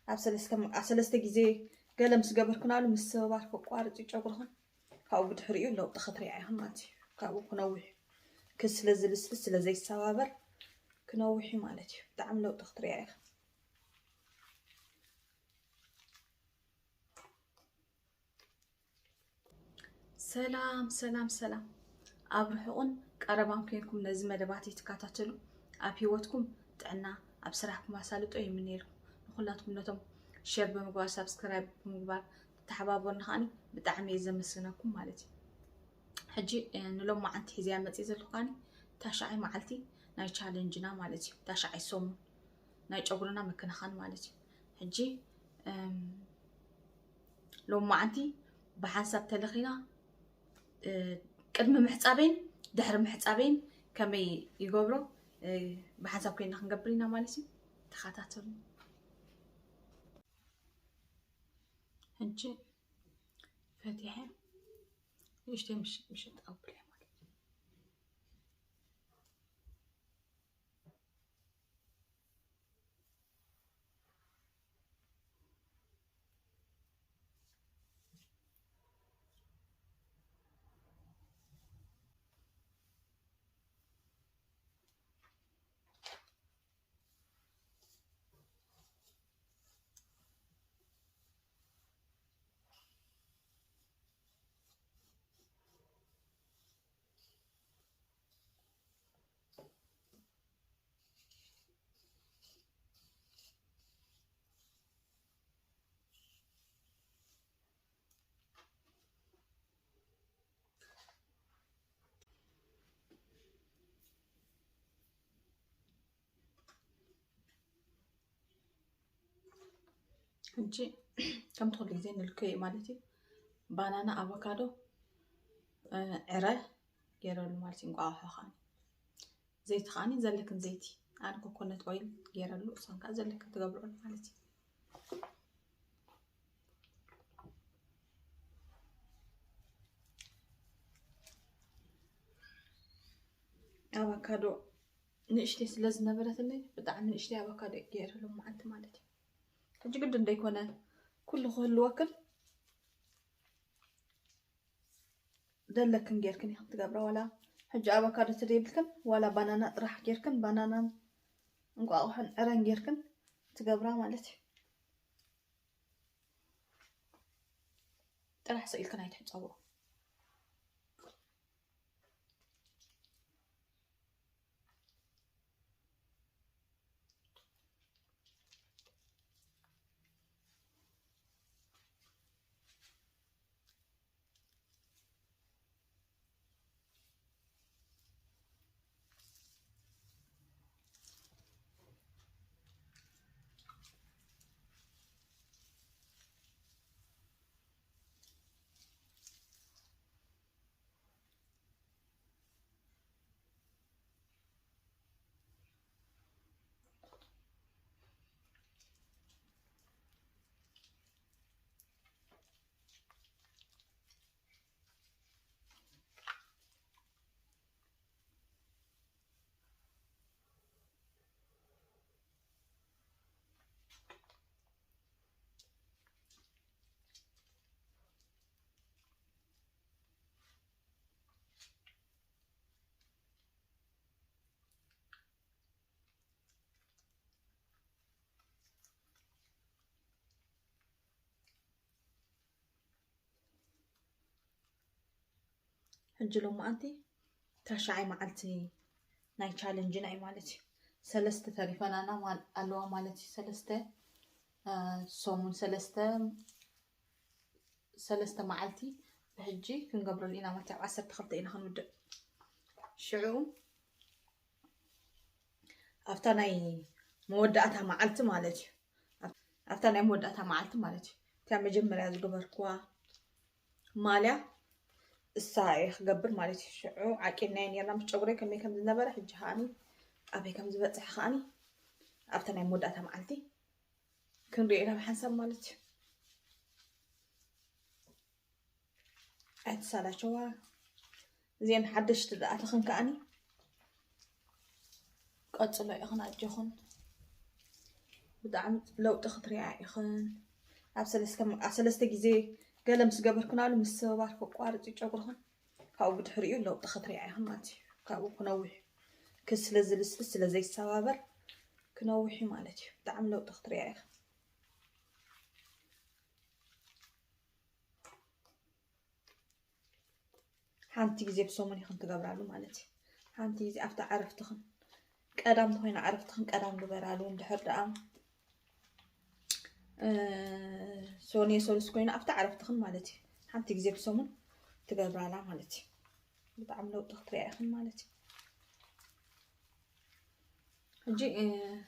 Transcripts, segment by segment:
ኣብ ሰለስተ ኣብ ሰለስተ ግዜ ገለ ምስ ገበርክናሉ ምስብባር ከቋርጽ እዩ ጨጉርኽን። ካብኡ ብድሕሪኡ ለውጢ ክትሪኣ ኢኽን ማለት እዩ። ካብኡ ክነውሕ ክ-፣ ስለ ዝልስልስ፣ ስለ ዘይሰባበር ክነውሕ እዩ ማለት እዩ። ብጣዕሚ ለውጢ ክትሪኣ ኢኽን። ሰላም፣ ሰላም፣ ሰላም። ኣብ ርሑቕን ቀረባን ኮይንኩም ነዚ መደባተይ ትከታተሉ፣ ኣብ ህይወትኩም ጥዕና፣ ኣብ ስራሕኩም ኣሳልጦ ይምነየልኩም። ንኹላትኩም ነቶም ሼር ብምግባር፣ ሳብስክራይብ ብምግባር ተተሓባበሩኒ ከዓኒ ብጣዕሚ እየ ዘመስግነኩም ማለት እዩ። ሕጂ፣ እ፣ ንሎማዓንቲ ሒዘያ መፅእ ዘለኹ ከዓኒ ታሽዓይ መዓልቲ ናይ ቻለንጅና ማለት እዩ። ታሽዓይ ሰሙን ናይ ጨጉርና ምክንኻን ማለት እዩ። ሕጂ፣ እም፣ ሎማዓንቲ ብሓንሳብ ተለኺና፣ እ፣ ቅድሚ ምሕጻበይን ድሕሪ ምሕጻበይን ከመይ ይገብሮ፣ እ፣ ብሓንሳብ ኮይና ክንገብር ኢና ማለት እዩ። ተኸታተሉ። ሕጂ ፈቲሐ ንእሽተይ ምሽ-፣ ምሽጥ ኣብለ ማለት እዩ። ሕጂ ከምቲ ኩሉ ግዜ ንልክዮ እዩ ማለት እዩ። ባናና፣ ኣቮካዶ፣ እ፣ ዕረ ገይረሉ ማለት እዩ። እንቋቑሖ ከዓኒ፣ ዘይቲ ከዓኒ ዘለክን ዘይቲ፣ ኣነ ኮኮነት ኦይል ገይረሉ፣ እሶም ከዓ ዘለክን ትገብርኦን ማለት እዩ። ኣቫካዶ ንእሽተይ ስለ ዝነበረትለይ ብጣዕሚ ንእሽተይ ኣቫካዶ ገይረ ሎማዓንቲ ማለት እዩ። ሕጂ ግድን ደይኮነ ኩሉ ክህልወክን ደለክን ጌርክን ኢኽን ትገብራ። ዋላ ሕጂ ኣቫካዶ ተደይብልክን ዋላ ባናና ጥራሕ ጌርክን፣ ባናናን እንቋቑሖን ዕረን ጌርክን ትገብራ ማለት እዩ። ጥራሕ ስኢልክን ኣይትሕጸቦ። ሕጂ ሎማዓንቲ ታሽዓይ መዓልቲ ናይ ቻለንጅና እዩ ማለት እዩ። ሰለስተ ተሪፈናና ማል-፣ ኣለዋ ማለት እዩ። ሰለስተ፣ እ፣ ሰሙን ሰለስተ፣ ሰለስተ መዓልቲ ብሕጂ ክንገብረሉ ኢና ማለት እዩ። ኣብ ዓሰርተ ክልተ ኢና ክንውድእ። ሽዑ ኣብታ ናይ መወዳእታ መዓልቲ ማለት እዩ። ኣብ-፣ ኣብታ ናይ መወዳእታ መዓልቲ ማለት እዩ። እታ መጀመርያ ዝገበርክዋ ማልያ እሳ እየ ክገብር ማለት እዩ። ሽዑ ዓቂብናዮ ነርና ምስ ጨጉረይ ከመይ ከም ዝነበረ፣ ሕጂ ከዓኒ ኣበይ ከም ዝበጽሐ ከዓኒ ኣብታ ናይ መወዳእታ መዓልቲ ክንሪኦ ኢና ብሓንሳብ ማለት እዩ። ኣይትሳላቸዋ። እዚአን ሓደሽቲ ዝኣተኽን ከዓኒ ቀጽሎ ኢኽን ኣጆኽን። ብጣዕሚ ለውጢ ክትሪኣ ኢኽን። ኣብ ሰለስተ ኣብ ሰለስተ ግዜ ገለ ምስ ገበርክናሉ ምስብባር ከቋርጽ እዩ ጨጉርኽን። ካብኡ ብድሕሪኡ ለውጢ ክትሪኣ ኢኽን ማለት እዩ። ካብኡ ክነውሕ እዩ። ክስ ስለ ዝልስልስ ስለ ዘይሰባበር ክነውሕ እዩ ማለት እዩ። ብጣዕሚ ለውጢ ክትሪኣ ኢኽን። ሓንቲ ግዜ ብሰሙን ኢኽን ትገብራሉ ማለት እዩ። ሓንቲ ግዜ ኣብታ ዕረፍትኽን ቀዳም እንተኾይኑ ዕረፍትኽን ቀዳም ግበራሉ። እንድሕር ደኣ እ፣ ሶኒ ሰሉስ ኮይኑ ኣብታ ዕረፍትኽን ማለት እዩ። ሓንቲ ግዜ ብሰሙን ትገብራላ ማለት እዩ። ብጣዕሚ ለውጢ ክትሪኣ ኢኽን ማለት እዩ። ሕጂ እ፣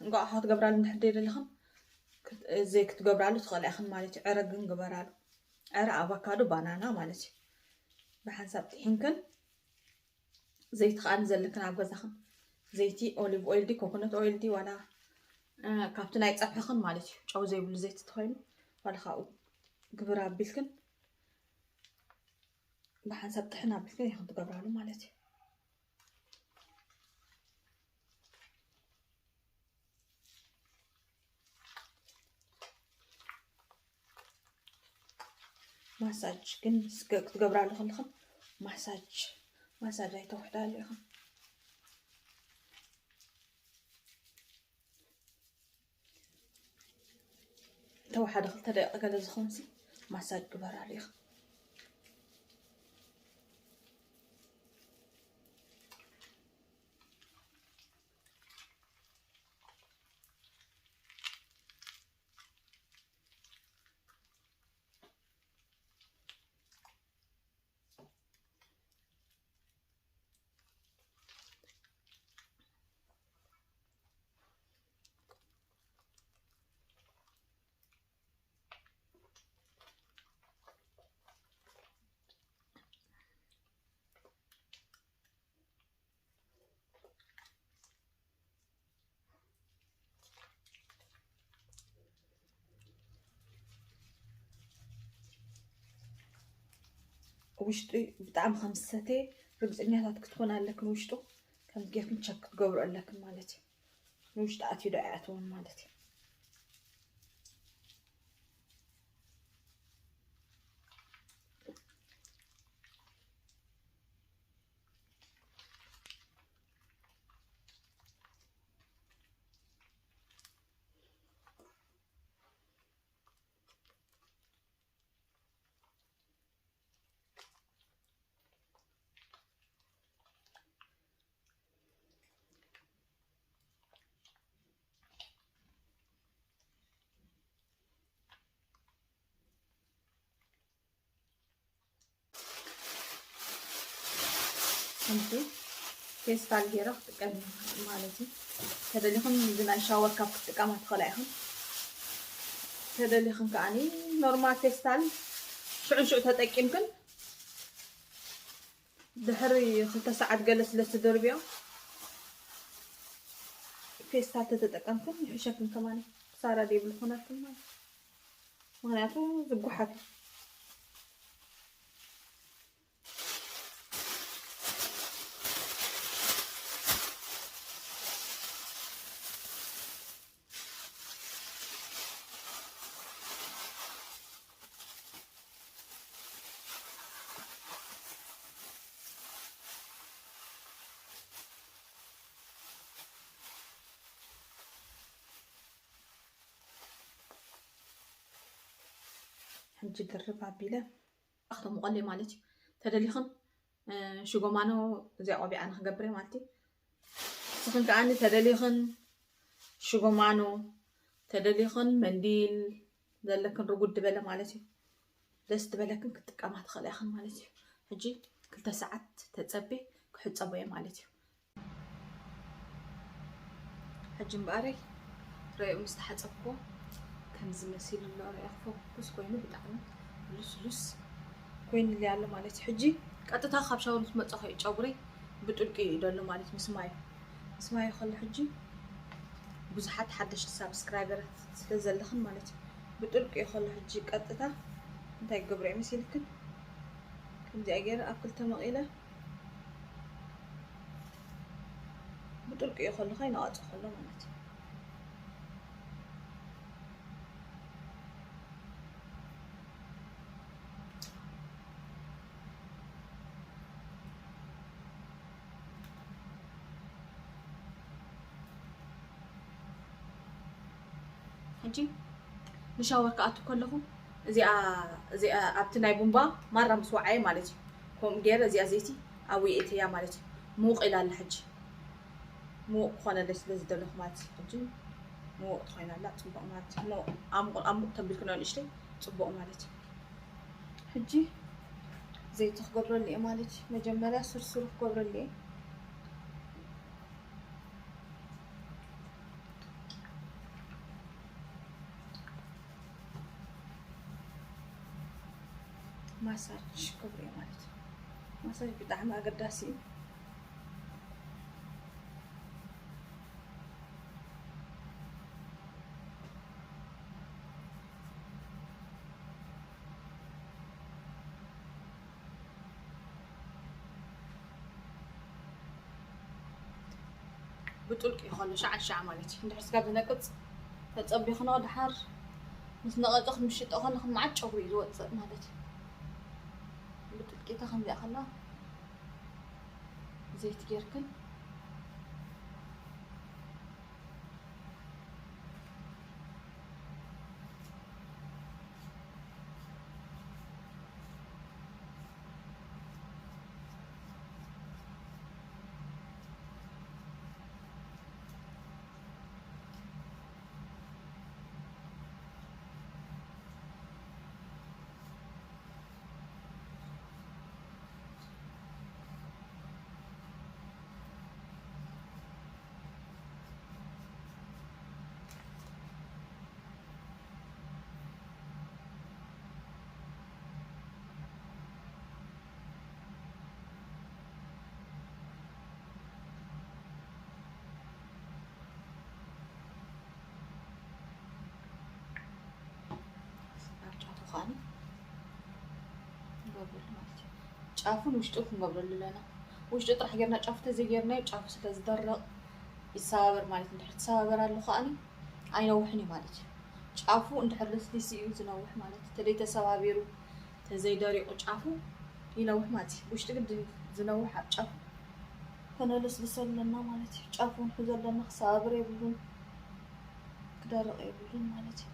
እንቋቑሖ ክትገብራሉ እንድሕር ደይደለኽን ክት- ዘይ ክትገብራሉ ትኽእላ ኢኽን ማለት እዩ። ዕረ ግን ግበራሉ። ዕረ፣ ኣቫካዶ፣ ባናና ማለት እዩ። ብሓንሳብ ጥሒንክን ዘይቲ ከኣ ዘለክን ኣብ ገዛኽን ዘይቲ ኦሊቭ ኦይል ዲ ኮኮነት ኦይል ዲ ዋላ እ፣ ካብቲ ናይ ጸብሕኽን ማለት እዩ። ጨው ዘይብሉ ዘይቲ ተኾይኑ ዋላ ካብኡ ግብር ኣቢልክን ብሓንሳብ ጥሕን ኣቢልክን ኢኽን ትገብራሉ ማለት እዩ። ማሳጅ ግን ምስ ገ- ክትገብራሉ ከለኽን ማሳጅ ማሳጅ ኣይተውሕዳሉ ኢኽን። ተወሓደ ክልተ ደቂቕ ገለ ዝኾንሲ ማሳጅ ግበራሉ ኢኽን። ውሽጡ ብጣዕሚ ከም ዝሰተየ ርግፀኛታት ክትኮን ኣለክን። ውሽጡ ከም ጌርክን ቸክ ክትገብሩ ኣለክን ማለት እዩ። ንውሽጢ ኣትዩ ዶ ኣይኣተወን ማለት እዩ። ከምዚ ፌስታል ገይረ ክጥቀም ማለት እዩ። ተደሊኹም እዚ ናይ ሻወር ካፕ ክትጥቀማ ትኽእላ ኢኹም። ተደሊኹም ከዓኒ ኖርማል ፌስታል ሽዑ ሽዑ ተጠቂምክን ድሕሪ ክልተ ሰዓት ገለ ስለ ትድርብዮ ፌስታል ተተጠቀምክን ይሕሸክን ከማን ክሳራ ደይብሉ ኮናክን ማለት ምክንያቱ ዝጓሓፍ እዩ። ሕጂ ድርብ ኣቢለ ኣኽተሙቐለይ ማለት እዩ። ተደሊኽን ሽጎማኖ እዚኣ ቆቢዓ ንክገብር ማለት እዩ። ንስኽን ከዓኒ ተደሊኽን ሽጎማኖ ተደሊኽን መንዲል ዘለክን ርጉድ ዝበለ ማለት እዩ። ደስ ዝበለክን ክጥቀማ ትኽእላ ኢኽን ማለት እዩ። ሕጂ ክልተ ሰዓት ተጸቤ ክሕጸቦ እየ ማለት እዩ። ሕጂ እምበኣረይ ረእዩ ምስ ተሓጸብኩዎ ከምዚ መሲሉ ኣሎ። ረእዩ ክፈኩስ ኮይኑ ብጣዕሚ ልስሉስ ኮይኑለይ ኣሎ ማለት እዩ። ሕጂ ቀጥታ ካብ ሻወር ምስ መጻኹ እዩ ጨጉረይ ብጥልቂ እዩ ደሎ ማለት ምስ ማዩ ምስ ማዩ ከሎ ሕጂ ብዙሓት ሓደሽቲ ሳብስክራይበራት ስለ ዘለኽን ማለት እዩ። ብጥልቂ እዩ ከሎ ሕጂ ቀጥታ እንታይ ክገብሮ እየ መሲልክን ከምዚኣ ገይረ ኣብ ክልተ መቒለ ብጥልቅኡ ከሎ ከይነቐጸ ከሎ ማለት እዩ። ሕጂ ንሻወር ክኣቱ ከለኹ እዚኣ እዚኣ ኣብቲ ናይ ቡምባ ማራ ምስ ወዓየ ማለት እዩ። ከምኡ ገይረ እዚኣ ዘይቲ ኣብኡ የእትያ ማለት እዩ። ምውቕ ኢላ ኣላ ሕጂ። ምውቕ ክኾነለይ ስለ ዝደለኹ ማለት እዩ። ሕጂ ምውቕ ትኾይና ኣላ፣ ጽቡቕ ማለት እዩ። ምውቕ፣ ኣሙቕ፣ ኣሙቕ ተቢልክኖ ንእሽተይ፣ ጽቡቕ ማለት እዩ። ሕጂ ዘይቲ ክገብረሉ እየ ማለት እዩ። መጀመርያ ስርስሩ ክገብረሉ እየ። ማሳጅ ክገብር እየ ማለት እዩ። ማሳጅ ብጣዕሚ ኣገዳሲ እዩ። ብጥልቂ ከሎ ሻዕ ሻዕ ማለት እዩ። እንድሕር ስጋብ ዝነቅጽ ተጸቢኽኖ፣ ድሓር ምስ ነቐጸ ክንምሽጦ ከለኽን መዓት ጨጉሪ እዩ ዝወጽእ ማለት እዩ። ብጥልቂታ ከምዚኣ ከላ ዘይቲ ጌርክን ኣብ ጫፉ ከዓኒ ንገብረሉ ማለት እዩ። ጫፉን ውሽጡ ክንገብረሉ ኣለና። ውሽጡ ጥራሕ ጌርና ጫፉ ተዘይጌርናዮ ጫፉ ስለ ዝደርቕ ይሰባበር ማለት እዩ። እንድሕር ትሰባበር ኣሎ ከዓኒ ኣይነውሕን እዩ ማለት እዩ። ጫፉ እንድሕር ልስሊስ እዩ ዝነውሕ ማለት እዩ። ተዘይተሰባቢሩ ተዘይደሪቑ ጫፉ ይነውሕ ማለት እዩ። ውሽጢ ግድን እዩ ዝነውሕ ኣብ ጫፉ። ከነለስልሶ ኣለና ማለት እዩ። ጫፉ ንሕዞ ኣለና፣ ክሰባብር የብሉን፣ ክደርቕ የብሉን ማለት እዩ።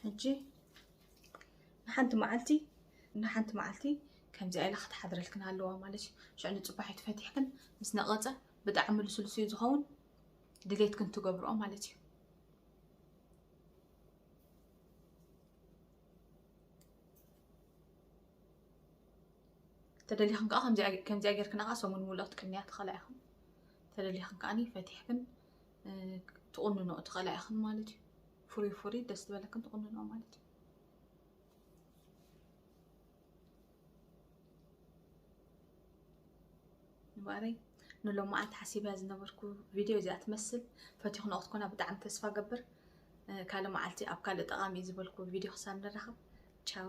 ሕጂ ንሓንቲ መዓልቲ ንሓንቲ መዓልቲ ከምዚኣ ኢላ ክትሓድረልክን ኣለዋ ማለት እዩ። ሽዑ ንጽባሒቱ ፈቲሕክን ምስ ነቐጸ ብጣዕሚ ልስሉስ እዩ ዝኸውን። ድሌትክን ትገብርኦ ማለት እዩ። ተደሊኽን ከዓ ከምዚኣ ጌርክን ከዓ ሰሙን ሙሉእ ክትቅንያ ትኽእላ ኢኽን። ተደሊኽን ከዓኒ ፈቲሕክን ትቕንንኦ ትኽእላ ኢኽን ማለት እዩ። ፍሩይ ፍሩይ ደስ ዝበለክን ትቕንንኦ ማለት እዩ። ንባዕለይ ንሎማዓንቲ ሓሲበያ ዝነበርኩ ቪድዮ እዚኣ ትመስል። ፈቲኽንኦ ክትኮና ብጣዕሚ ተስፋ ገብር። ካልእ መዓልቲ ኣብ ካልእ ጠቓሚ እዩ ዝበልኩ ቪድዮ ክሳብ ንራኸብ፣ ቻው።